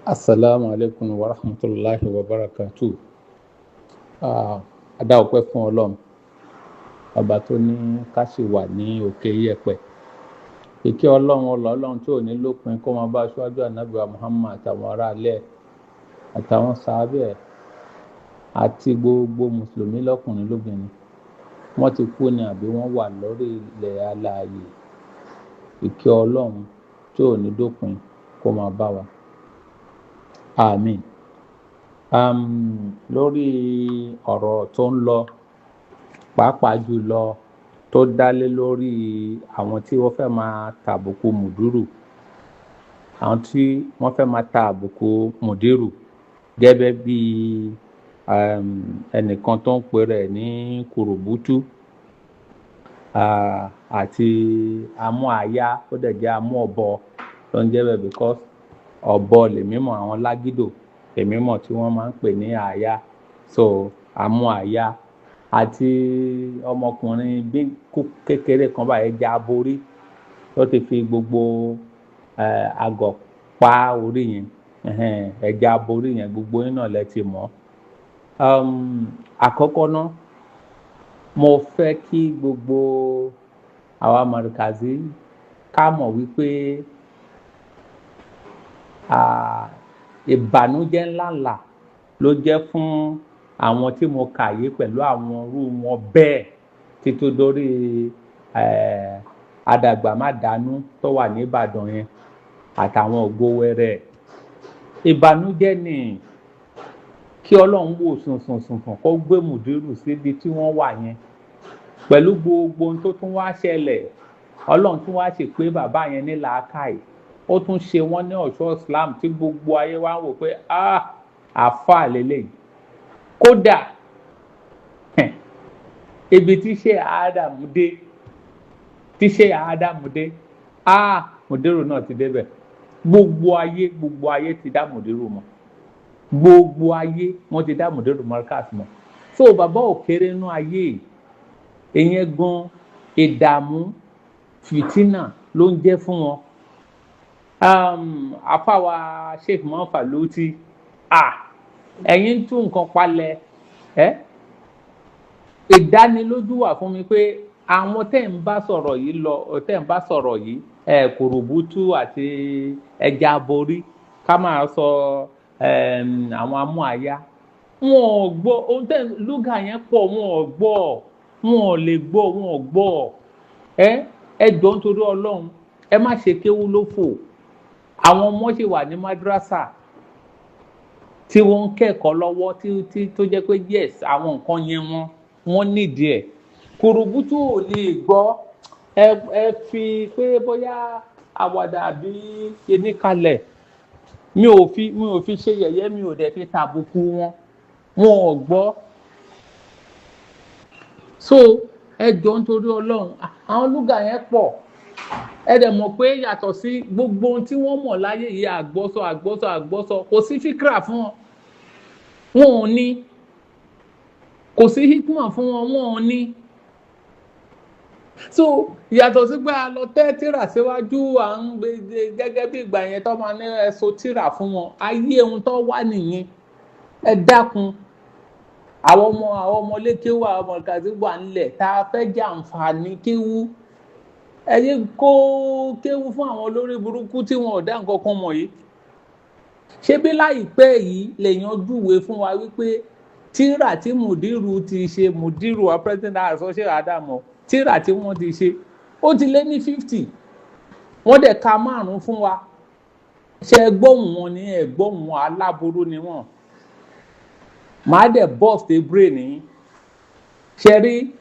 Asalaamu aleykum wa rahmatulahi wa barakatu. A dá ọpẹ́ fún Ọlọ́run ọba tó ní ká sì wà ní òkè yẹ̀pẹ̀. Ìkẹ́ Ọlọ́run, ọlọ́ Ọlọ́run tí ò ní lópin, kó máa bá aṣáájú Ànábì wa Muhammad àtàwọn aráalé ẹ̀ àtàwọn sàábẹ̀ ẹ̀ àti gbogbo mùsùlùmí lọ́kùnrin lóbìnrin, wọ́n ti kú ni àbí wọ́n wà lórí ilẹ̀ alààyè. Ìkẹ́ Ọlọ́run tí ò ní dópin kó máa bá wa, àmín. Lórí ọ̀rọ̀ tó ń lọ, pàápàá jùlọ tó dálé lórí àwọn tí wọ́n fẹ́ máa tàbùkù mùdírù, àwọn tí wọ́n fẹ́ máa ta àbùkù mùdírù gẹ́gẹ́ bí ẹnìkan tó ń pè rẹ̀ ní kùrùbùtù àti amú àyà, ó dẹ̀ jẹ́ amú ọ̀bọ ló ń jẹ́ bẹ́ẹ̀, because ọ̀bọ lèmi mọ̀, àwọn lágídò lèmi mọ̀ tí wọ́n máa ń pè ní àyà. So amú àyà àti ọmọkùnrin bí kékeré kan báyìí já borí tó ti fi gbogbo àgọ̀ pa orí yẹn, ẹja borí yẹn, gbogbo yín náà lẹ ti mọ̀. Àkọ́kọ́ náà, mo fẹ́ kí gbogbo àwa mọ̀rìkàzí ká mọ̀ wípé ìbànújẹ́ ńláńlá ló jẹ́ fún àwọn tí mo kà yí pẹ̀lú àwọn irú wọn bẹ́ẹ̀, títí dórí adàgbà má dànù tó wà ní Ìbàdàn yẹn àtàwọn ògo wẹrẹ. Ìbànújẹ́ ni kí Ọlọ́run wò sùnsùn sùn kó gbé mùdírù síbi tí wọ́n wà yẹn pẹ̀lú gbogbo ohun tó tún wá ṣẹlẹ̀. Ọlọ́run tún wá ṣe pé bàbá yẹn ní làákàyè, ó tún ṣe wọ́n ní ọ̀ṣọ́ Islam tí gbogbo ayé wa ń wò pé, ah, àáfàá lélẹ́yìí. Kódà ibi tí ṣe Ádámù dé, tí ṣe Ádámù dé, ah, mùdírù náà ti débẹ̀. Gbogbo ayé, gbogbo ayé ti dá mùdírù mọ̀, gbogbo ayé wọ́n ti dá mùdírù Markaz mọ̀. So bàbá ò kéré nú ayé ìyẹn gan. Ìdààmú, fìtínà ló ń jẹ́ fún wọn. Àfàwà Sheikh Mọ́fà ló ti, ah, ẹ̀yin ń tún nǹkan palẹ̀ ẹ́. Ìdánilójú wà fún mi pé àwọn tẹ́ ń bá sọ̀rọ̀ yìí lọ, tẹ́ ń bá sọ̀rọ̀ yìí, ẹ̀ kùrùbùtù àti ẹja borí, ká máa sọ àwọn amú àyà, wọn ò gbọ́ ohun tẹ́ lúgà yẹn pọ̀. Wọn ò gbọ́, wọn ò lè gbọ́, wọn ò gbọ́. Ẹ jọ, nítorí Ọlọ́run, ẹ má ṣe kéwú lófò. Àwọn ọmọ ṣì wà ní madrasa tí wọ́n ń kẹ́kọ̀ọ́ lọ́wọ́, tí tó jẹ́ pé yes, àwọn nǹkan yẹn wọ́n nídìí ẹ̀. Kùrùbùtù ò lè gbọ́. Ẹ fi pé bóyá àwàdà àbí kíní kalẹ̀, mi ò fi ṣe yẹ̀yẹ́, mi ò dẹ̀ fi tàbùkù wọn. Wọn ò gbọ́. So ẹ jọ, nítorí Ọlọ́run, àwọn lúgà yẹn pọ̀. Ẹ dẹ̀ mọ̀ pé yàtọ̀ sí gbogbo ohun tí wọ́n mọ̀ láyé yìí, àgbọ́sọ, àgbọ́sọ, àgbọ́sọ, kò sí fíkra fún wọn, wọn ò ní. Kò sí hikma fún wọn, wọn ò ní. So yàtọ̀ sí pé a lọ tẹ́ tíra síwájú, à ń gbé gẹ́gẹ́ bí ìgbà yẹn tó máa ní ẹ̀sọ́ tíra fún wọn, ayé ohun tó wà nìyẹn. Ẹ dákun, àwọn ọmọ lékéwù, àwọn ọmọ kàdí wà nílẹ̀ tá a fẹ́ jẹ àǹfààní kéwú. Ẹ yé kó kéwú fún àwọn olórí burúkú tí wọn ò dá nǹkan kan mọ̀ yìí. Ṣé bí láìpẹ́ yìí lèèyàn júwe fún wa wípé tíra tí mùdírù ti ṣe, mùdírù wa, president associate Adamu, tíra tí wọ́n ti ṣe, ó ti lé ní 50, wọ́n dẹ̀ ka márùn-ún fún wa. Ṣe gbóhùn wọn ní? Ẹ gbóhùn wọn, aláburú ni wọ́n. Màá dẹ̀ burst a brain yín. Ṣe rí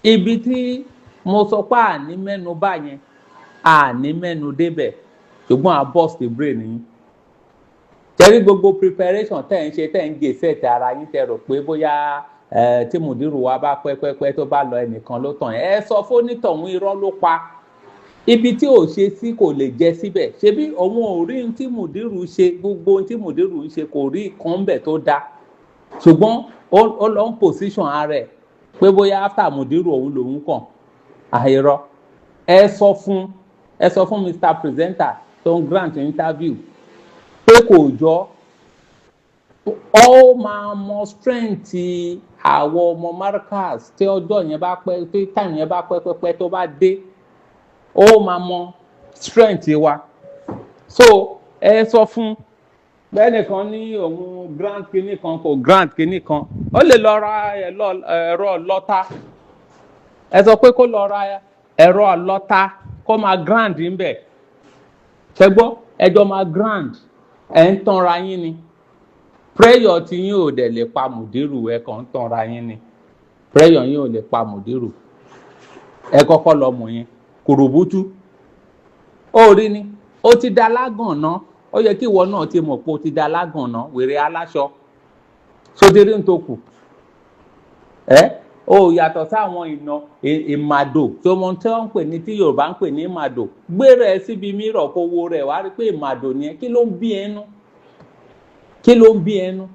ibi tí mo sọ pé àní mẹ́nu bá yẹn, àní mẹ́nu débẹ̀, ṣùgbọ́n à burst a brain yín. Ṣe rí gbogbo preparation tẹ́ ń ṣe, tẹ́ ń gé set ara yín, tẹ́ rò pé bóyá tí mùdírù wa bá pẹ́ pẹ́ pẹ́ tó bá lọ, ẹnìkan ló tàn. Ẹ sọ fónítọ̀hún, irọ́ ló pa. Ibi tí ò ṣe sí kò lè jẹ síbẹ̀. Ṣebí òun ò rí ohun tí mùdírù ṣe, gbogbo ohun tí mùdírù ń ṣe, kò rí kan bẹ̀ tó dáa, ṣùgbọ́n ó lọ ń position ara ẹ̀ pé bóyá after mùdírù, òun lòun kàn. Àìrọ́. Ẹ sọ fún Mr Presenter tó ń grant interview. Pé kò jọ, ó máa mọ strength àwọn ọmọ Markaz. Tí ọjọ́ yẹn bá pẹ́, tí time yẹn bá pẹ́ pẹ́pẹ́ tó bá dé, ó máa mọ strength wa. So ẹ sọ fún bẹ́ẹ̀nìkan ní òun grant kinní kan, kò grant kinní kan, ó lè lọ ra ẹ̀rọ lọ́tà. Ẹ sọ pé kó lọ ra ẹ̀rọ lọ́tà, kó máa grind ńbẹ̀. Ṣẹgbọ́ ẹjọ́ máa grind, ẹ̀ ń tanra yín ni. Pressure tí yín ò dẹ̀ lè pa mùdírù, ẹ kàn ń tanra yín ni. Pressure yín ò lè pa mùdírù. Ẹ kọ́kọ́ lọ mọ̀ yẹn. Kùrùbútú ó rí ni, ó ti da lágànná. Ó yẹ kí ìwọ náà ti mọ̀ pé ó ti da lágànná. Wèrè aláṣọ sódérí ń tó kù ẹ, ó yàtọ̀ sáwọn ìnà ìmàdò tí ọmọ tí wọ́n ń pè ní, tí Yorùbá ń pè ní ìmàdò. Gbére ẹ síbi mírọ̀, kó wo rẹ̀, wá rí pé ìmàdò ni ẹ. Kí ló ń bí ẹnu? Kí ló ń bí ẹnu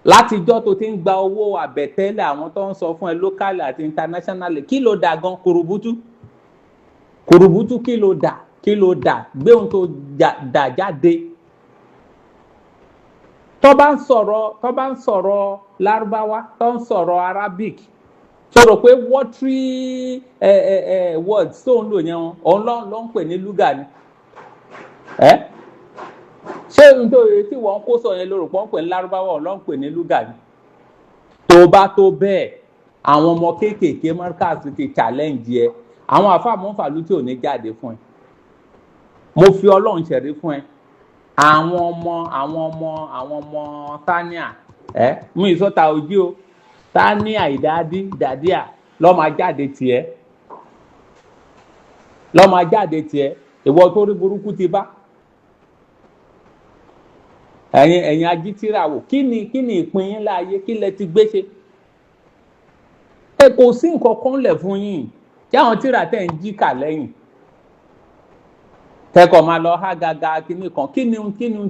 látijọ́ tó ti ń gba owó àbẹ̀tẹ́lẹ̀ àwọn tó ń sọ fún ẹ locally àti internationally? Kí ló dà gan? Kùrùbútú, kùrùbútú, kí ló dà? Kí ló dà? Gbé ohun tó dà jáde. Tó bá ń sọ̀rọ̀ Lárúbáwá, tó ń sọ̀rọ̀ Arabic, sọ̀rọ̀ pé watery ẹ ẹ ẹ words tó ń lò yẹn, òun ló ń pè ní lúgà ni ẹ. Ṣé nítorí tí wọ́n kó sọ yẹn lórúkọ ń pè ní Lárúbáwá, òun ló ń pè ní lúgà ni? Tó bá tó bẹ́ẹ̀, àwọn ọmọ kéékèèké Markaz ti challenge ẹ. Àwọn àfàmọ́fàlú tí ò ní jáde fún ẹ, mo fi Ọlọ́run ṣẹ̀rí fún ẹ. Àwọn ọmọ tania ẹ mú ìsọta ojú o, tania ìdádí dàdíà lọ́ máa jáde tiẹ̀, lọ́ máa jáde tiẹ̀. Ìwọ tó rí burúkú ti bá ẹ̀yin agítírà wò, kí ni ìpín yín láàyè? Kí lẹ ti gbé ṣe? Ẹ kò sí nǹkan kan lẹ̀ fún yín kí àwọn tíra tẹ̀ ń jí kà lẹ́yìn tẹkọ̀ máa lọ há gaga kíní kan. Kí ni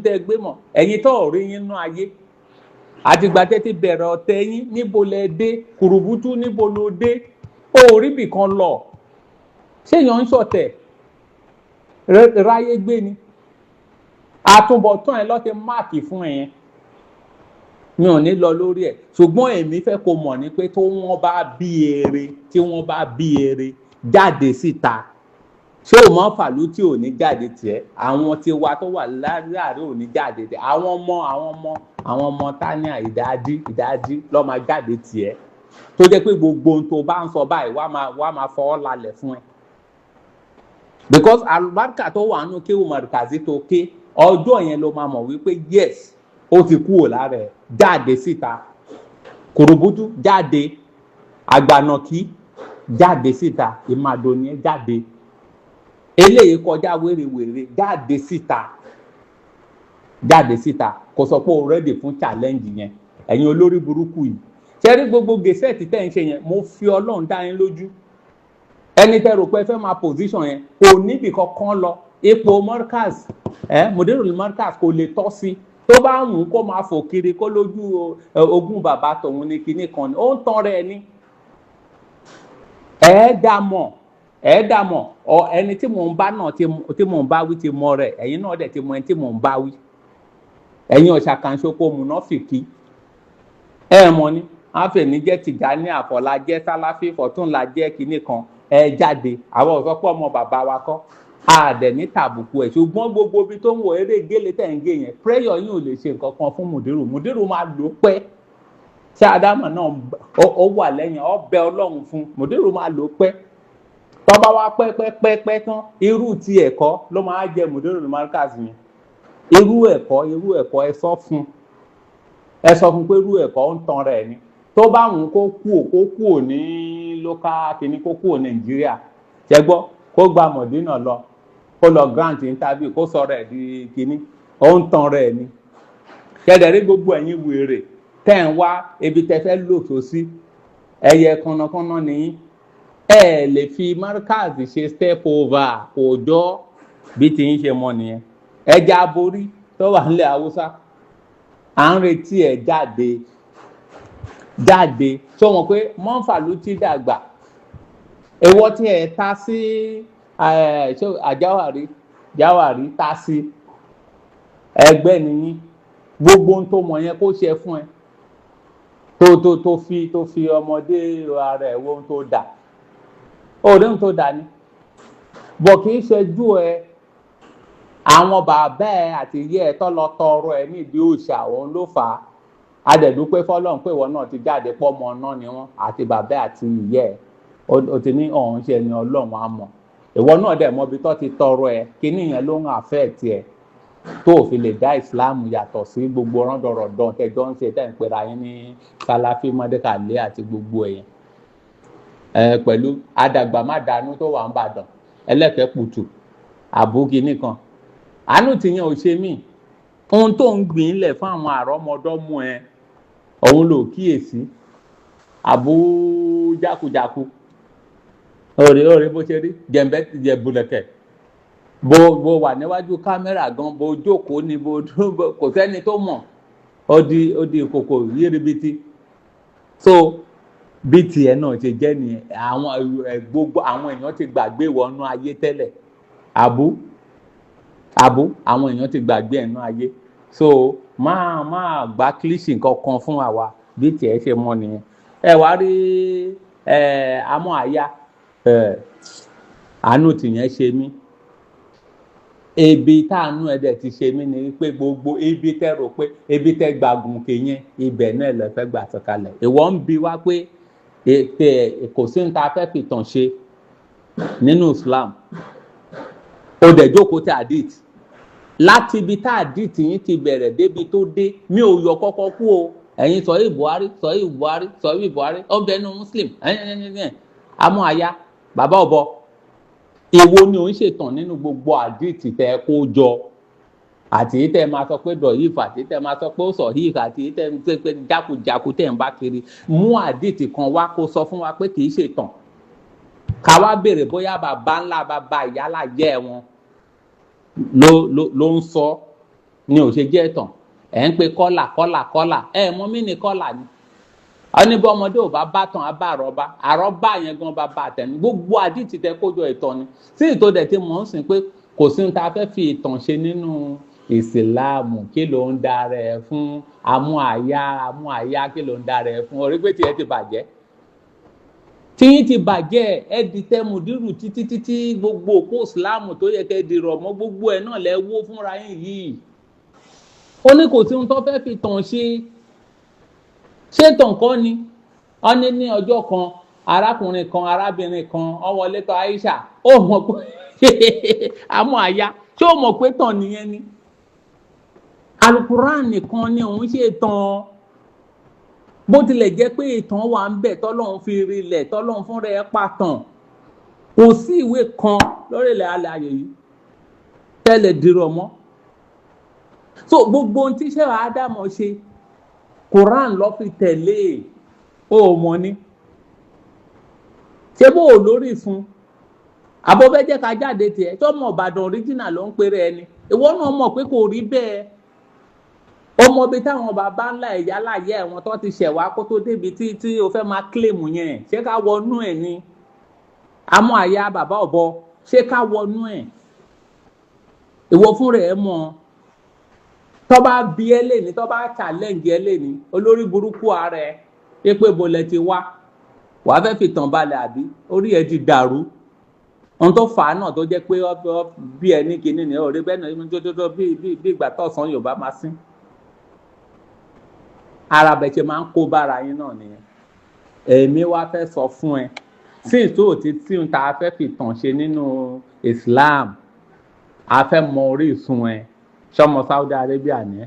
tẹ́ gbé mọ̀? Ẹ̀yin tó rí yín nú ayé, àtìgbà tẹ́ ti bẹ̀rẹ̀ ọ̀tẹ̀ yín, níbo lẹ dé? Kùrùbùtù, níbo ló dé? Ó rí bì kan lọ. Ṣéèyàn ń ṣọ̀tẹ̀ ráyé gbé ni? Àtúbọ̀tán ẹ lọ́ ti mark fún ẹ yẹn. Mi ò ní lọ lórí ẹ̀, ṣùgbọ́n èmi fẹ́ kó mọ̀ ní pé tó wọ́n bá bí eré, tí wọ́n bá bí eré jáde síta, ṣé o mọ̀ fàlú tí ò ní jáde tiẹ̀? Àwọn tiwa tó wà láàárín ò ní jáde tiẹ̀. Àwọn ọmọ tania ìdájí ìdájí lọ́ máa jáde tiẹ̀, tó jẹ́ pé gbogbo ohun tó bá ń sọ báyìí, wá máa fọwọ́ lálẹ̀ fún ẹ, because àlùbáríkà tó wà nínú kéwù Markazi tó ké ọjọ́ yẹn ló máa mọ̀ wípé yes, ó ti kúrò lára ẹ̀. Jáde síta, kùrùbùtù, jáde. Àgbànàkí, jáde síta. Ìmàdòní, jáde. Eléyìí kọjá wérewère. Jáde síta, jáde síta, kò sọ pé o ready fún challenge yẹn. Ẹ̀yin olórí burúkú yìí, ṣe rí gbogbo gẹ̀ẹ́sẹ̀tì tẹ́ ń ṣe yẹn, mo fi Ọlọ́run dá yín lójú. Ẹni tẹ́ rò pé fẹ́ máa position yẹn, kò níbì kankan lọ. Ipò Markaz ẹ, Mudirul Markaz, kò lè tọ́ sí. Tó bá wù ú kó máa fò kiri, kó lójú ogún bàbá tòun ní kinní kan ni, ó ń tán rẹ ni. Ẹ dá mọ̀, ẹ dá mọ̀ ọ. Ẹni tí mò ń bá náà, tí mò ń bá wí ti mọ rẹ̀. Ẹ̀yin náà dẹ̀ ti mọ ẹni tí mò ń bá wí. Ẹ̀yin ọ̀ṣàkànṣoko mùnáfìkì, ẹ mọ̀ ni àfẹ̀ní jẹ́ Tìjání, àfọ̀lá jẹ́ Sálàfí, fọ̀túnla jẹ́ kinní kan. Ẹ jáde. Àwọn ò sọ pé ọmọ bàbá wa kọ́ àdẹ̀ ní tàbùkù ẹ̀, ṣùgbọ́n gbogbo ibi tó ń wọ eré gélé tẹ̀ ń gé yẹn, prayer yín ò lè ṣe nǹkan kan fún mùdírù. Mùdírù máa lò ó pẹ́. Tí ádámà náà ó wà lẹ́yìn ọbẹ̀ Ọlọ́run fún mùdírù, máa lò ó pẹ́. Tọ́ba wá pẹ́ pẹ́ pẹ́ pẹ́ tán, irú ti ẹ̀kọ́ ló máa jẹ mùdírù Markaz yẹn. Irú ẹ̀kọ́, ẹ sọ fún pé irú ẹ̀kọ́ ń tan rẹ̀ ni. Tó bá wù kó kú ò, kó kú ò ní local kìíní, kó kú ò Nàìjíríà, ṣẹgbọ́, kó gba Mọ̀dínà lọ, kó lọ grant interview, kó sọ rẹ̀ di kìíní, ó ń tan rẹ̀ ni. Kẹ́dẹ̀ rí gbogbo ẹ̀yin wèrè tẹ́ ń wá ibi tẹ́ fẹ́ lò tó sí, ẹyẹ kànnàkànnà nìyí. Ẹ lè fi Markaz ṣe step over, kò jọ bí ti ń ṣe mọ nìyẹn. Ẹja aborí tó wà nílẹ̀ Haúsá, à ń retí ẹ. Jáde, jáde. Sọ wọn pé mọ́fàlú ti dàgbà? Èwo tí ẹ ta sí àjáwárí jáwárí ta sí Ẹgbẹ́ nìyí, gbogbo ohun tó mọ̀ yẹn kó ṣe fún ẹ, tó fi ọmọdé ara ẹ̀ wo ohun tó dà, ó rí ohun tó dà ni bọ̀. Kì í ṣẹjú ẹ, àwọn bàbá ẹ àti ìyá ẹ tó lọ tọrọ ẹ nídìí òòṣà, òun ló fà á. A dẹ̀ dúpẹ́ fọlọ́run pé ìwọ náà ti jáde pọ́mọ náà ni wọ́n, àti bàbá àti ìyá ẹ. Ó ti ní ọ̀hún ṣe ni Ọlọ́run á mọ̀. Ìwọ náà dẹ̀ mọ̀ ibi tó ti tọrọ ẹ. Kíní yẹn ló ń affect ẹ tó o fi lè dá Ìsìláàmù yàtọ̀ sí gbogbo rọ́ndọ̀rọ̀dọ̀ tẹjọ́ ń ṣe, tẹ́ ń pera yín ní Sálàfí mọ́dékàlẹ́ àti gbogbo ẹ̀yẹn ẹ, pẹ̀lú adàgbà má dànù tó wà ń bàdàn ẹlẹ́kẹ̀ẹ́ pùtù àbúkí nìkan. Àánú tìyẹn ò ṣe mí. Ohun tó ń gbìn lẹ̀ fún àwọn àrọ́mọdọ́mọ ẹ, òun ló kíyèsí. Àbú jákujáku, òrè òrè bó ṣe rí jẹ̀ǹbẹ́ jẹ̀bùlẹ̀kẹ̀, bó wà níwájú kámẹ́rà gan, bó jókòó ni, bó dúró, kò sẹ́ni tó mọ̀. Ó di kòkò yíribítí. So bí tiẹ̀ náà ṣe jẹ́ nìyẹn. Àwọn gbogbo àwọn èèyàn ti gbàgbé wọnú ayé tẹ́lẹ̀. Àbú àwọn èèyàn ti gbàgbé ẹ̀nú ayé. So máa máa gbá kílíṣì kankan fún àwa. Bí tiẹ̀ ṣe mọ nìyẹn. Ẹ wá rí ẹ amọ́ àyà ẹ, àánú tìyẹn ṣe mí. Ebi táànú ẹ dẹ̀ ti ṣe mí ni pé gbogbo ibi tẹ́ rò pé ibi tẹ́ gbàgùn kè yẹn, ibẹ̀ náà lẹ fẹ́ gbà sọ̀kalẹ̀. Ìwọ ń bi wá pé ètè kò sí ní ta fẹ́ fi tàn ṣe nínú Islam. Ó dẹ̀ jókòó tí hadith láti ibi tá hadith yín ti bẹ̀rẹ̀ débi tó dé. Mi ò yọ kọ́kọ́ kú o. Ẹ̀yin sọ yìí Buhari, sọ yìí Buhari, sọ yìí Buhari, ó bẹ nínú Muslim. Ẹ̀yìn amú àyà bàbá ọ̀bọ, èwo ni ò ń ṣètàn nínú gbogbo hadith tẹ kó jọ, àti tẹ máa sọ pé dọ̀yìf, àti tẹ máa sọ pé ó sọ̀híf, àti tẹ ń pé pé jákujàku tẹ ń bá kiri? Mú hadith kan wá kó sọ fún wa pé kì í ṣètàn, ká wá béèrè bóyá bàbá ńlá bàbá ìyálà jẹ́ wọn ló ń sọ ni ò ṣe jẹ́ ìtàn. Ẹ̀ ń pe kọ́là kọ́là kọ́là, ẹ̀ mọ mí ní kọ́là ni. Ọ ní bí ọmọdé ò bá bá tàn, á bá àrọ́bá. Àrọ́bá yẹn gan bá bá àtẹnu. Gbogbo hadith tẹ kójọ, ìtàn ni. Sí ìtò dẹ̀ tí mò ń sìn pé kò sí ní ta fẹ́ fi ìtàn ṣe nínú Ìsìláàmù. Kí ló ń darẹ̀ ẹ fún, amú àyà, amú àyà? Kí ló ń darẹ̀ ẹ fún? Orí pé tiẹ̀ ti bàjẹ́, tíyín ti bàjẹ́. Ẹ di tẹmùdírù títí títí, gbogbo òpó Ìsìláàmù tó yẹ kẹ́ dìrọ̀ mọ́, gbogbo ẹ̀ náà lẹ wó fúnra yín yìí. Ó ní kò sí ohun tó fẹ́ fi tàn ṣe. Ṣé tàn kọ́ ni? Wọ́n ní ní ọjọ́ kan, arákùnrin kan, arábìnrin kan, ó wọlé tọ̀ Aisha. Ó mọ̀ pé àmọ́ àyà ṣé ó mọ̀ pé tàn nìyẹn ni? Alukuran nìkan ni òun ṣe tàn, bó tilẹ̀ jẹ́ pé ìtàn wà ń bẹ̀ tọ́lọ́run fi rinlẹ̀, tọ́lọ́run fúnra ẹ̀ pàtàn. Kò sí ìwé kan lórílẹ̀ alààyè yìí tẹ́lẹ̀ dìrọ̀ mọ́. So gbogbo ohun tí sẹ́wà Ádámọ̀ ṣe, Quran ló fi tẹ̀lé. Ó mọ̀ ni ṣé bó o lórí fún àbọ̀fẹ́ jẹ́ ká jáde tiẹ̀ tọ́mọ Ìbàdàn original ló ń pèrè ẹni. Ìwọ náà mọ̀ pé kò rí bẹ́ẹ̀. Ó mọ ibi táwọn bàbá ńlá ẹ̀yà láyé ẹ̀wọ̀n tó ti ṣẹ̀ wá kó tó débi tí o fẹ́ máa claim yẹn. Ṣé ká wọnú ẹ̀ ni, àmọ́ àyà bàbá ọ̀bọ? Ṣé ká wọnú ẹ̀? Ìwọ fúnra ẹ̀ mọ̀. Tó bá bí ẹ lẹ́ni, tó bá challenge ẹ lẹ́ni, olórí burúkú ara ẹ pé bolẹ̀ ti wá, wàá fẹ́ fi tàn balẹ̀, àbí orí ẹ ti dàrú? Ohun tó fà á náà tó jẹ́ pé bí ẹ ní kinní ni orí bẹ́ẹ̀ náà tó tó bí ìgbà tọ̀sán Yorùbá máa sín ara bẹ̀ ṣe máa ń kó bára yín náà nìyẹn. Èmi wá fẹ́ sọ fún ẹ, since tó ti tí ń ta fẹ́ fi tàn ṣe nínú Islam, a fẹ́ mọ orísun ẹ. Sọmọ Saudi Arabia ni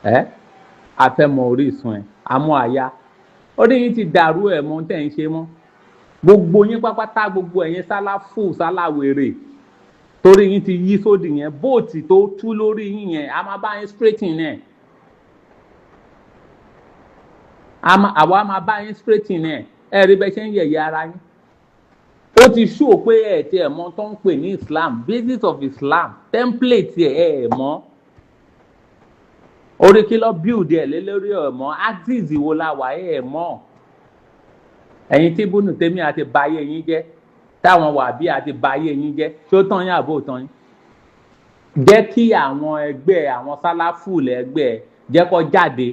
ẹ? A fẹ́ mọ orísun ẹ. Àmọ́ àyà orí yín ti dàrú, ẹ̀ mọ tẹ́ ń ṣe mọ́. Gbogbo yín pápátá, gbogbo ẹ̀yin sálàfù sálàwèrè, torí yín ti yí sódì yẹn, bolt tó tú lórí yín yẹn, a máa bá yín straighten ẹ̀. Àwa máa bá yín straighten ẹ̀. Ẹ rí bẹ́ẹ̀ ṣe ń yẹ̀yẹ́ ara yín. Ó ti ṣó pé ẹ̀ tí ẹ̀ mọ̀ tó ń pè ní Islam, basis of Islam, template ẹ̀ ẹ̀ mọ̀, orí kí ló build ẹ̀ lé lórí, ẹ̀ mọ̀, axis wo la wà, ẹ̀ mọ̀. Ẹ̀yin tí búnú tèmi àti báyé yín jẹ́, táwọn wà bí àti báyé yín jẹ́, ṣó tán yín àbó tán yín? Jẹ́ kí àwọn ẹgbẹ́ àwọn sálàfù lẹ́gbẹ́ jẹ́ kó jáde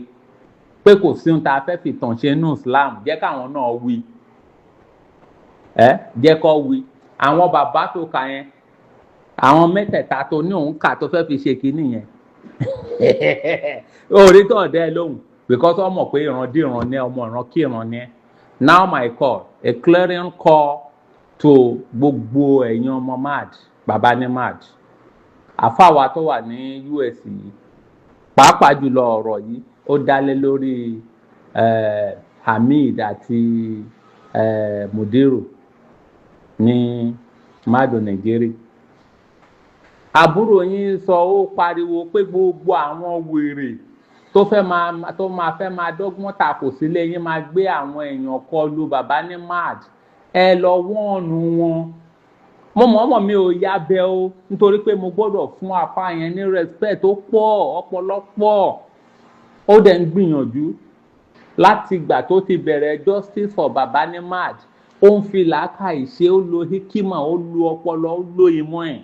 pé kò sí ohun tá a fẹ́ fi tàn ṣe nínú Islam. Jẹ́ káwọn náà wí, ẹ jẹ́ kó wí. Àwọn bàbá tó kà yẹn, àwọn mẹ́tẹ̀ẹ̀ta tó ní òun kà tó fẹ́ fi ṣe kínní yẹn, orí tó ọ̀dẹ́ lóhùn, because wọ́n mọ̀ pé ìrandíran ní ọmọ ìran kí ìran ní. Now my call, a clarion call to gbogbo ẹ̀yin ọmọ mad bàbá ní mad àfàwà tó wà ní US yìí, pàápàá jùlọ ọ̀rọ̀ yìí ó dálé lórí Hamid àti Mudiru ní mado Nàìjíríà. Àbúrò yín sọ, ó pariwo pé gbogbo àwọn wèrè tó fẹ́ máa tó máa fẹ́ máa dọ́gbọ́n takò sílé yín, máa gbé àwọn èèyàn kọlu bàbá ní mad, ẹ lọ wọ́ọ̀nù wọn. Mo mọ̀ọ́mọ̀ mi ò yá bẹ́ o, nítorí pé mo gbọ́dọ̀ fún apá yẹn ní respect tó pọ̀ ọ̀pọ̀lọpọ̀. Ó dẹ̀ ń gbìyànjú láti ìgbà tó ti bẹ̀rẹ̀ justice for baba ní mad. Ó ń fi làákàyè ṣe, ó lo hikima, ó lo ọpọlọ, ó lo ìmọ̀ ẹ̀.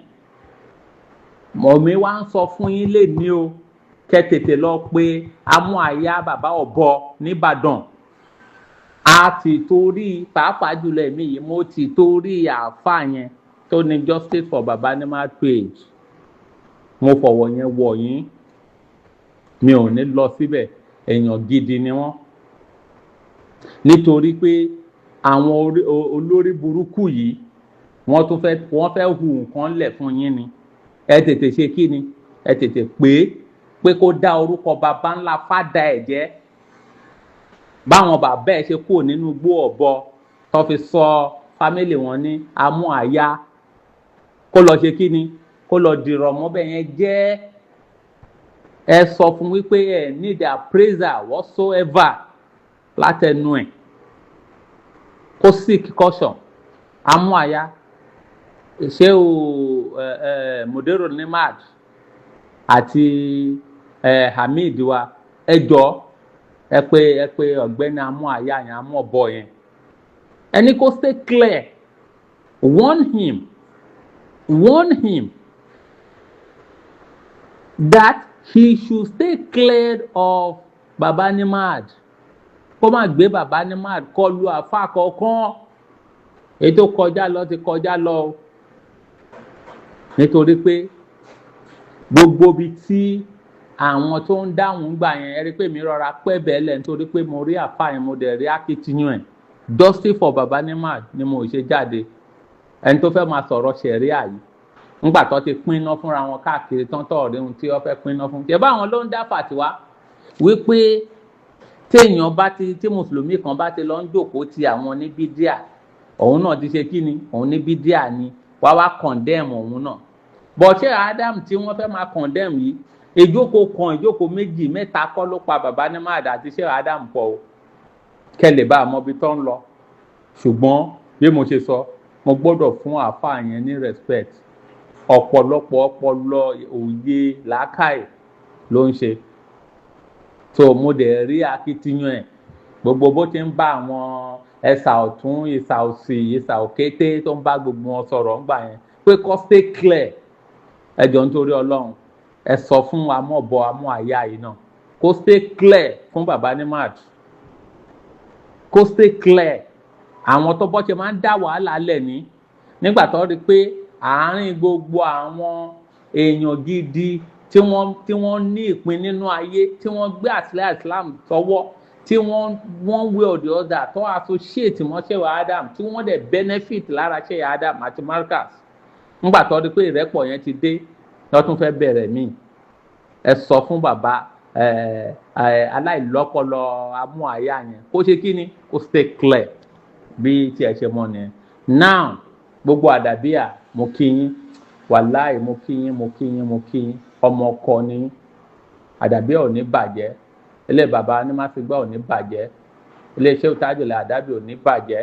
Mọ̀mí wá ń sọ fún yín lè ní o, kẹ́ tètè lọ pé amú àyà bàbá ọ̀bọ nìbàdàn. A ti torí pàápàá jùlọ èmi yìí, mo ti torí àáfàá yẹn tó ní justice for baba ní mad page, mo fọ̀wọ̀ yẹn wọ̀ yín. Mi ò ní lọ síbẹ̀. Èèyàn gidi ni wọ́n, nítorí pé àwọn olórí burúkú yìí, wọ́n tún fẹ́, wọ́n fẹ́ hu nǹkan lẹ̀ fún yín ni. Ẹ tètè ṣe kí ni, ẹ tètè pé kó dá orúkọ baba ńlá fádà ẹ̀ jẹ́, báwọn bàbá ẹ̀ ṣe kúrò nínú igbó ọ̀bọ tó fi sọ family wọn ní amú àyà. Kó lọ ṣe kí ni, kó lọ dìrọ̀ mọ́bẹ̀ yẹn jẹ́. Ẹ sọ fún wípé ẹ need appraisal whatsoever látẹnu ẹ̀. Kó seek caution. Amú àyà ṣé o ẹ ẹ Mudiru Nimad àti ẹ Hamid wa, ẹ jọ, ẹ pé ọ̀gbẹ́ni amú àyà yẹn, amú ọ̀bọ yẹn, ẹni kó stay clear. Warn him, warn him that he should stay clear of Baba Nimad. Kó má gbé Baba Nimad kọlu àfa kọ̀ọ̀kan. Èyí tó kọjá lọ ti kọjá lọ o, nítorí pé gbogbo ibi tí àwọn tó ń dáhùn gbà yẹn, ẹ rí pé mi rọra pẹ́ bẹ́ẹ̀ lẹ̀, nítorí pé mo rí àfa yẹn, mo dẹ̀ rí akitiyan ẹ̀. Justice for Baba Nimad ni mo ṣe jáde. Ẹni tó fẹ́ máa sọ̀rọ̀ ṣẹ̀ríà yìí, ńgbà tó ti pínná fúnra wọn káàkiri tán, tọ̀ rí ohun tí wọ́n fẹ́ pínná fún. Ṣé báwọn ló ń dá fàtiwá wípé téèyàn bá ti, tí mùsùlùmí kan bá ti lọ ń jókòó ti àwọn oníbídíà, òun náà ti ṣe kí ni, òun ní bídíà ni, wá wá condemn òun náà. Bọ̀ ṣé Adam tí wọ́n fẹ́ máa condemn yìí, ìjókòó kan, ìjókòó méjì, mẹ́ta kọ́ ló pa bàbá ní máàdà àti ṣé Adam pọ̀ o, kẹ́ lè bá a mọ ibi tó ń lọ. Ṣùgbọ́n bí mo ṣe sọ, mo gbọ́dọ̀ fún àáfàá yẹn ní respect. Ọ̀pọ̀lọpọ̀ ọpọlọ, òye, làákàyè ló ń ṣe. So mo dẹ̀ rí akitiyan ẹ̀, gbogbo bó ti ń bá àwọn ẹ̀sà ọ̀tún, ìsà òsì, ìsà òkété, tó ń bá gbogbo wọn sọ̀rọ̀ ńgbà yẹn pé kó stay clear. Ẹ jọ̀ọ́, nítorí Ọlọ́run, ẹ sọ fún amọ̀bọ amọ̀ àyà yìí náà kó stay clear fún baba Nimad, kó stay clear. Àwọn tó bọ́ ṣe máa ń dá wàhálà lẹ̀ ní nígbà tó rí pé àárín gbogbo àwọn èèyàn gidi tí wọ́n ní ìpín nínú ayé, tí wọ́n gbé àtìlẹ́yìn Islam sọ́wọ́, tí wọ́n one way or the other tó associate mọ́ Sheikh Adam, tí wọ́n dẹ̀ benefit lára Sheikh Adam àti Markaz, ńgbà tó rí pé ìrẹ́pọ̀ yẹn ti dé, lọ́tún fẹ́ bẹ̀rẹ̀ míì. Ẹ sọ fún bàbá ẹ ẹ aláìlọ́pọlọ amú àyà yẹn kó ṣe kí ni, kó stay clear. Bí tí ẹ ṣe mọ̀ nìyẹn. Now, gbogbo àdàbíà, mo kí yín. Wàláì, mo kí yín, mo kí yín, mo kí yín. Ọmọ ọkọ ni àdàbíà ò ní bàjẹ́, ilé bàbá onímàfígbà ò ní bàjẹ́, ilé iṣẹ́ òtájòlè àdàbí ò ní bàjẹ́,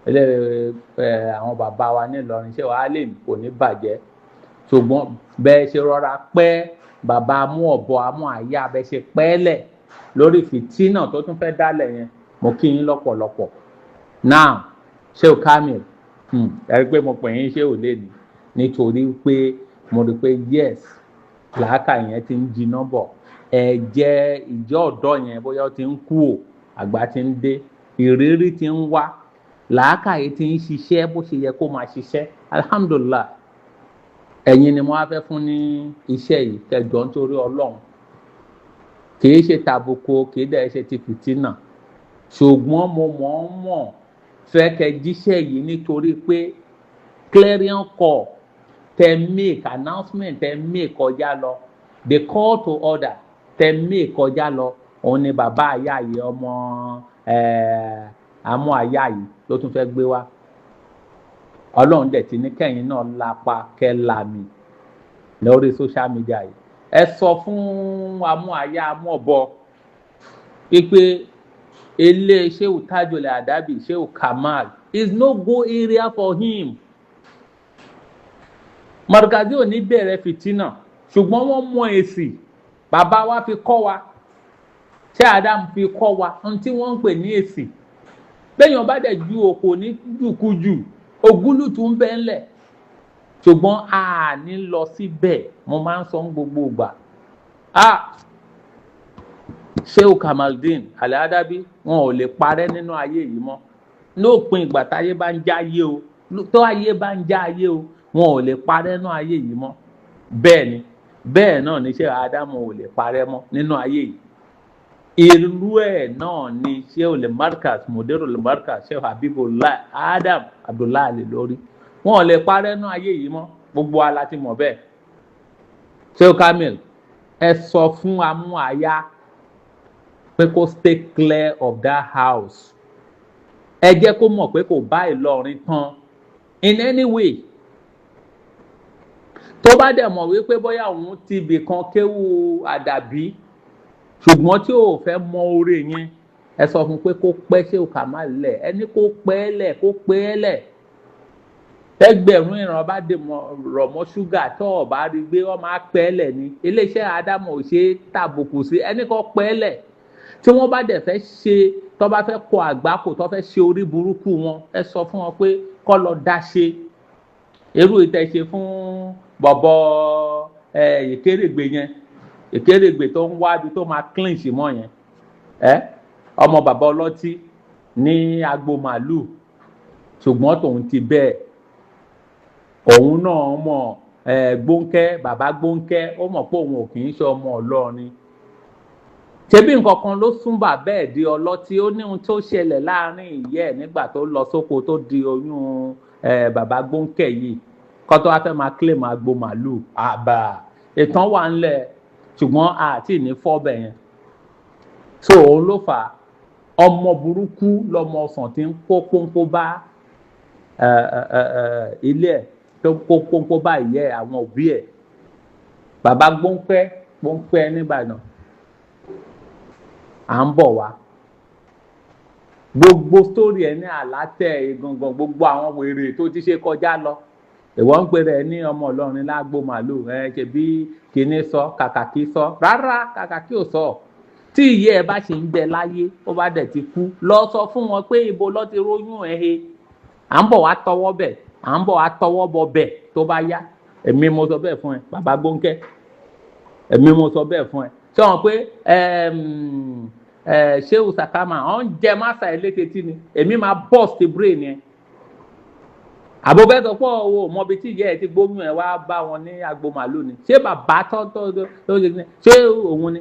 ilé ẹ àwọn bàbá wa nílọrin ṣé wàá lè kò ní bàjẹ́. Ṣùgbọ́n bẹ́ẹ̀ ṣe rọra pẹ́ bàbá amú ọ̀bọ amú àyà, bẹ́ẹ̀ ṣe pẹ́ẹ́lẹ̀ lórí fìtínà tó tún fẹ́ dálẹ̀ yẹn, mo kí yín lọ́pọ̀lọpọ̀. Now, ṣé o Kamil, ẹ rí i pé mo pè yín ṣé ò lè ní, nítorí pé Mo rí i pé yes, làákà yẹn ti ń jiná bọ̀. Ẹ̀jẹ̀ ìjọ ọ̀dọ́ yẹn, bóyá ó ti ń kú o, àgbà ti ń dé, ìrírí ti ń wá, làákàyè ti ń ṣiṣẹ́ bó ṣe yẹ kó máa ṣiṣẹ́. Alhamdulillah. Ẹ̀yin ni mo wá fẹ́ fún ní iṣẹ́ yìí kẹjọ, nítorí Ọlọ́run. Kìí ṣe tàbùkù, kìí dẹ̀ ṣe ti fìtínà, ṣùgbọ́n mo mọ̀-ọ́n-mọ̀ fẹ́ kẹ́ jíṣẹ́ yìí nítorí pé clarion call tẹ make, announcement tẹ make kọjá lọ, the call to order tẹ make kọjá lọ, òun ni bàbá àyà yìí, ọmọ àmọ́ àyà yìí ló tún fẹ́ gbé wá. Ọlọ́run dẹ̀ ti ní kẹ́yìn náà lápá kẹ́ làmì lórí social media yìí. Ẹ sọ fún amú àyà amúọ̀bọ pípé ilé Shehu Tajul Adabi, Shehu Kamal, is no go area for him. Markazi ò ní bẹ̀rẹ̀ fìtínà, ṣùgbọ́n wọ́n mọ èsì. Bàbá wa fi kọ́ wa, ṣé Adam fi kọ́ wa ohun tí wọ́n ń pè ní èsì. Béèyàn bá dẹ̀ ju òkò ní jùkújù, ògúlùtù ń bẹ ńlẹ̀, ṣùgbọ́n a ní lọ síbẹ̀. Mo máa ń sọ ń gbogbo ìgbà, a Shehu Kamaldeen Al-Adabi, wọn ò lè parẹ́ nínú ayé yìí mọ́. Lópin ìgbà táyé bá ń jáyé o, tó ayé bá ń já ayé o, wọn ò lè parẹ́ nínú ayé yìí mọ́. Bẹ́ẹ̀ ni, bẹ́ẹ̀ náà ní Shehu Ádámù ò lè parẹ́ mọ́ nínú ayé yìí. Irú ẹ̀ náà ni Shehu le Markaz, Mudirul Markaz, Shehu Habibullah Adam Abdullahi Al-Ilory, wọn ò lè parẹ́ nínú ayé yìí mọ́. Gbogbo wa la ti mọ̀ bẹ́ẹ̀. Shehu Kamil, ẹ sọ fún amúàyá pé kó stay clear of that house. Ẹ jẹ́ kó mọ̀ pé kò bá Ìlọrin tán in any way. Tó bá dẹ̀ mọ̀ wípé bóyá òun ti ibì kan kéwú àdàbí, ṣùgbọ́n tí ò fẹ́ mọ oore yẹn, ẹ sọ fún pé kó pẹ́ Shehu Kamal lẹ̀. Ẹni kó pẹ́ lẹ̀, kó pẹ́ lẹ̀. Ẹgbẹ̀rún ìran bá dè rọ̀ mọ́ ṣúgà, tó ọ̀ bá rí gbé, wọ́n máa pẹ́ lẹ̀ ní iléeṣẹ́ Ádámù, ò ṣe é tàbùkù sí. Ẹni kó pẹ́ lẹ̀. Tí wọ́n bá dẹ̀ fẹ́ ṣe, tó bá fẹ́ kọ àgbákò, tó fẹ́ ṣe orí burúkú wọn, ẹ sọ fún wọn pé kó lọ dá ṣe irú ìtẹ̀ṣe fún bọ̀bọ̀ ìkérègbè yẹn, ìkérègbè tó ń wá ibi tó máa clinch mọ́ yẹn, ẹ ọmọ bàbá ọlọ́tí ní agbo màálù. Ṣùgbọ́n tòun ti bẹ́ẹ̀, òun náà mọ̀ ẹ gbóńkẹ́, bàbá gbóńkẹ́, ó mọ̀ pé òun ò kì í ṣe ọmọ Ìlọrin. Ṣebí nǹkan kan ló sún bàbá ẹ̀ di ọlọ́tí. Ó ní ohun tó ṣẹlẹ̀ láàrin ìyá ẹ̀ nígbà tó lọ sóko tó di oyún bàbá gbóńkẹ́ yìí, kó tó wá fẹ́ máa claim agbo màálù. Àbà ìtàn wà ńlẹ̀, ṣùgbọ́n àti ní fọ́bẹ̀ yẹn. So òun ló fà á. Ọmọ burúkú lọmọ ọsàn tí ń kó pọ́npọ́ bá ilé ẹ̀, tó kó pọ́npọ́ bá ìyá ẹ̀, àwọn òbí ẹ̀. Bàbá gbóńpẹ́ gbóńpẹ́ nìbàdàn, à ń bọ̀ wá. Gbogbo story ẹ̀ ní àlátẹ̀ egangan, gbogbo àwọn wèrè tó ti ṣe kọjá lọ. Ìwọ ń pè rẹ ní ọmọ Ìlọrin lágbo màálù ẹ, ṣe bí kinní sọ, kàkàkí sọ. Rárá, kàkàkí ò sọ. Tí ìyá ẹ bá ṣì ń bẹ láyé, ó bá dẹ̀ ti kú, lọ sọ fún wọn pé ibo lọ ti róyún ẹ he. À ń bọ̀ wá tọwọ́ bẹ̀, à ń bọ̀ wá tọwọ́ bọ bẹ̀ tó bá yá. Èmi mo sọ bẹ́ẹ̀ fún ẹ, bàbá gbóńkẹ́, èmi mo sọ bẹ́ẹ̀ fún ẹ. Ṣé wọn pé Shehu Sakama ọ̀ ń jẹ masa ẹ létetí ni? Èmi máa burst brain yẹn. Àbò fẹ́ sọ pé owó mọbi tí ìyá ẹ ti gbóyún ẹ wá bá wọn ní agbo màálù ni. Ṣé bàbá tó tó tó ṣe, ṣé òun ni?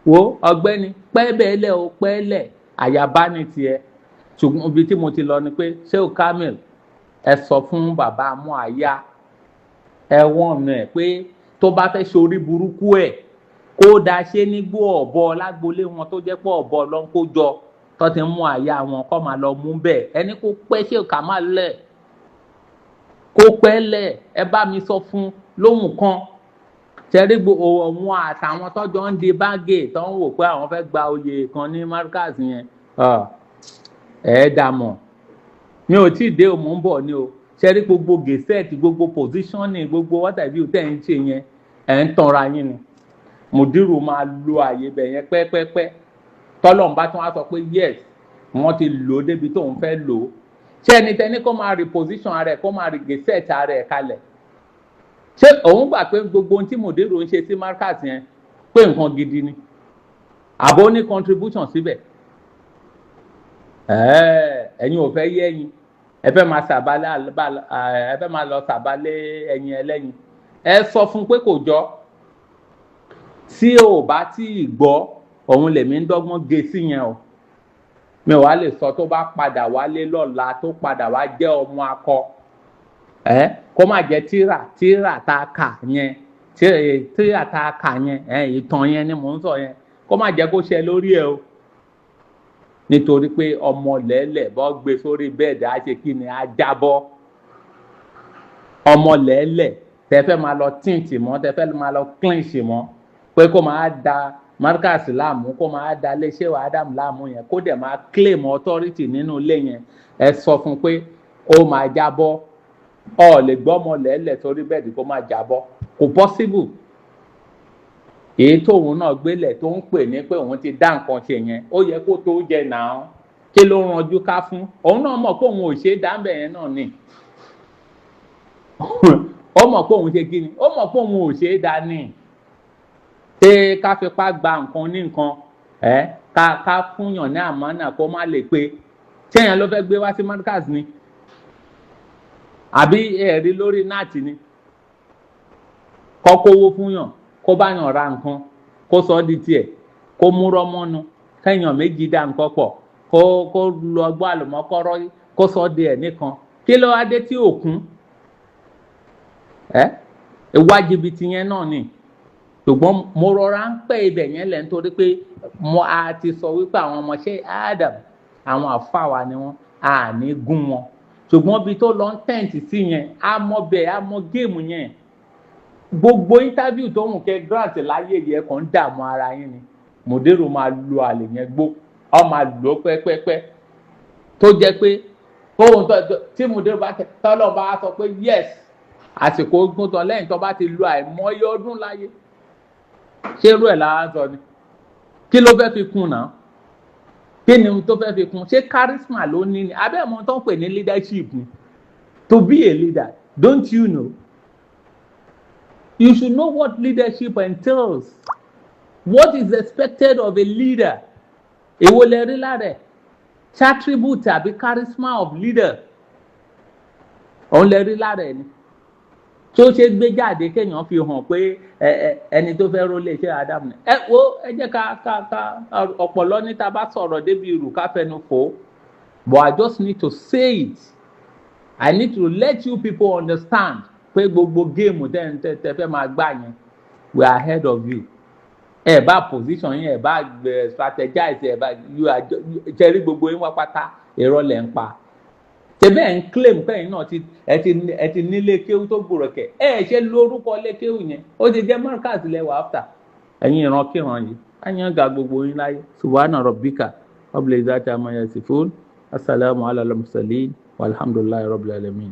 Wo ọ̀gbẹ́ni, pẹ́ bẹ́ẹ̀ lẹ̀ o, pẹ́ lẹ̀, àyàbá ní tiẹ̀. Ṣùgbọ́n ibi tí mo ti lọ ni pé Shehu Kamil, ẹ sọ fún bàbá amú àyà, ẹ wọ́n ẹ̀ pé tó bá fẹ́ ṣe orí burúkú ẹ̀, kó da ṣe nígbó ọ̀bọ lágbolé wọn, tó jẹ́ pé ọ̀bọ ló ń kó jọ, tó ti ń mú àyà wọn, kó máa lọ mú bẹ́ẹ̀. Ẹni kó pẹ́ Shehu Kamal lẹ̀, kó pẹ́ lẹ̀. Ẹ bá mi sọ fún lóhùn kan. Ṣẹ́rí òun àtàwọn tọ́jọ́ ń di báàgì tó ń wò pé àwọn fẹ́ gba oyè kan ní Markaz yẹn, ẹ̀ dà mọ̀. Mi ò tí ì dé o, mò ń bọ̀ ni o. Ṣẹ́rí gbogbo gazette, gbogbo positioning, gbogbo what have you tẹ́ ń ṣe yẹn, ẹ̀ ń tanra yín ni. Mùdírù máa lo àyè bẹ̀ yẹn pẹ́pẹ́pẹ́. Tọ́lọ́run bá tún wá sọ pé yes, wọ́n ti lò ó débi tóun fẹ́ lò ó. Ṣé ẹni tẹ́ni kó máa reposition ara ẹ̀, kó máa regazette ara ẹ̀ kalẹ̀? Ṣé òun gbà pé gbogbo ohun tí Mùdírù ń ṣe sí Markaz yẹn pé nǹkan gidi ni, àbó ní contribution síbẹ̀? Ẹ̀yin ò fẹ́ yé ẹ̀yin, ẹ fẹ́ máa sàbálẹ̀, ẹ fẹ́ máa lọ sàbálẹ̀ ẹ̀yin ẹlẹ́yin. Ẹ sọ fún pé kò jọ. Tí ò bá tí ì gbọ́, òun lèmi ń dọ́gbọ́n gé sí yẹn o. Mi ò wá lè sọ tó bá padà wálé lọ́la, tó padà wá jẹ́ ọmọ akọ ẹ, kó má jẹ́ tíra tíra tá a kà yẹn, tíra tá a kà yẹn ẹ, ìtàn yẹn ni mò ń sọ yẹn, kó má jẹ́ kó ṣe lórí ẹ o. Nítorí pé ọmọ lẹ́lẹ̀ bọ́ gbé sórí bed, á ṣe kí ni? Á jábọ́. Ọmọ lẹ́lẹ̀ tẹ fẹ́ máa lọ tíǹtì mọ́, tẹ fẹ́ máa lọ clinch mọ́ pé kó máa da Markaz láàmú, kó máa da iléeṣẹ́ Adam láàmú yẹn, kó dẹ̀ máa claim authority nínú ilé yẹn, ẹ sọ fún pé ó máa jábọ́. Ọ lè gbọ́ ọmọ lẹ́lẹ̀ sórí bed kó máa jábọ́, kò possible. Èyí tóun náà gbélẹ̀ tó ń pè ní pé òun ti dá nǹkan ṣe yẹn, ó yẹ kó tó jẹ náà. Kí ló ń ranjú ká fún? Òun náà mọ̀ pé òun ò ṣe é dáńbẹ̀ yẹn náà ni. Ó mọ̀ pé òun ṣe kí ni, ó mọ̀ pé òun ò ṣe é dá ní. Ṣé ká fipá gba nǹkan ní nǹkan ẹ, ká fúnyàn ní àmánà kó má lè pé? Ṣé yẹn ló fẹ́ gbé wá sí Markaz ni, àbí ẹ̀rí lórí náàtì ni? Kọ́ kówó fúnyàn, kó bá yàn ra nǹkan, kó sọ ọ́ di tiẹ̀, kó múrọ́ mọ́nu, kẹ́yàn méjì dá nǹkan pọ̀, kó lu ọgbọ́n àlùmọ́kọ́rọ́, kó sọ ọ́ di ẹ̀ nìkan. Kí ló wá dé tí òkun ẹ ìwà jìbìtì yẹn náà ni? Ṣùgbọ́n mo rọra ń pẹ́ ibẹ̀ yẹn lẹ̀ nítorí pé mo a ti sọ wípé àwọn ọmọọṣẹ́ Adam, àwọn àfa wa ni wọ́n, a ní gún wọn. Ṣùgbọ́n ibi tó lọ ń tent sí yẹn, a mọ bẹ́ẹ̀, a mọ game yẹn. Gbogbo interview tó ń kẹ́ grant láyé yẹn kàn ń dààmú ara yín ni. Mùdírù máa lo àlè yẹn gbó, ọ máa lò ó pẹ́pẹ́pẹ́, tó jẹ́ pé tóun tó tí mùdírù bá tẹ tọ́lọ́ bá sọ pé yes, àsìkò ogun tán, lẹ́yìn tó bá ti lo àìmọye ọdún láyé. Ṣé irú ẹ̀ la ń sọ ni? Kí ló fẹ́ fi kún náà? Kí ni tó fẹ́ fi kún? Ṣé charisma ló ní ni, abẹ́ mọ́ tó ń pè ní leadership ni? To be a leader, don't you know, you should know what leadership entails, what is expected of a leader. Èwo lẹ rí lára ẹ̀? Ṣé attribute àbí charisma of leader òun lẹ rí lára ẹ̀ ni tó ṣe gbé jáde, kéèyàn fi hàn pé ẹ ẹni tó fẹ́ rólé iṣẹ́ Adam ni? Ẹ wo, ẹ jẹ́ ká ọ̀pọ̀lọ́ níta bá sọ̀rọ̀ débi ìrù, ká fẹnu fò. But I just need to say it. I need to let you people understand pé gbogbo game tẹ́ tẹ́ fẹ́ máa gbá yẹn, we are ahead of you. Ẹ bá position yín, ẹ bá strategize, ẹ bá you are ṣe gbogbo yín wá pátá, irọ́ lẹ̀ ń pa. Ṣe bẹ́ẹ̀ ń claim pé ẹ̀yin náà ti ẹ ti nílé kéwú tó gbòòrò kẹ̀? Ẹ ṣe lórúkọ lé kéwú yẹn, ó ti jẹ́ Markaz lẹ́wọ̀ after. Ẹ̀yin ìrankíran yìí, á ga gbogbo yín láyé. Subhana rabbika rabbil izzati amma yasifun, assalamu ala al-mursalin, walhamdulillahi rabbil alamin.